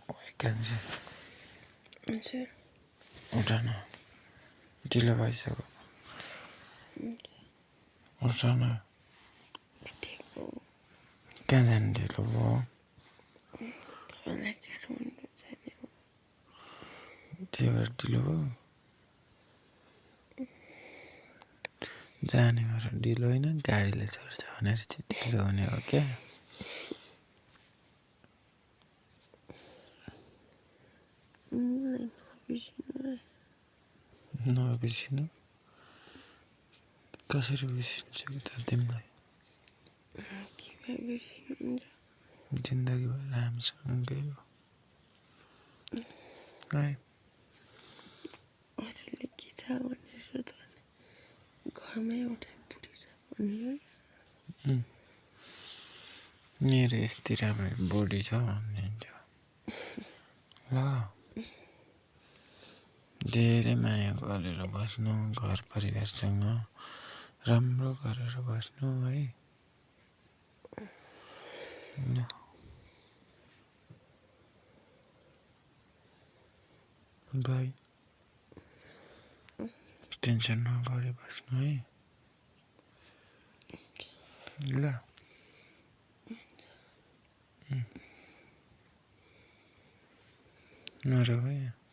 cancer हजुर उठ न ढिलो भइसक्यो उठ न ठिक हो कहाँ जानु ढिलो भयो तपाईँलाई गाह्रो हुनु जाने हो त्यही भएर ढिलो भयो जाने भएर ढिलो होइन गाडीले चढ्छ भनेर चाहिँ ढिलो हुने हो क्या नबिर्सिनु कसरी बिर्सिन्छु त तिमीलाई जिन्दगीभर हामीसँगै हो है अरूले के छ भनेर सोध्नु घरमै एउटा बुढी छ भन्ने मेरो यस्तै राम्रो बोडी छ भन्ने ल धेरै माया गरेर बस्नु घर परिवारसँग राम्रो गरेर बस्नु है बाई टेन्सन नगरी बस्नु है ल नरो है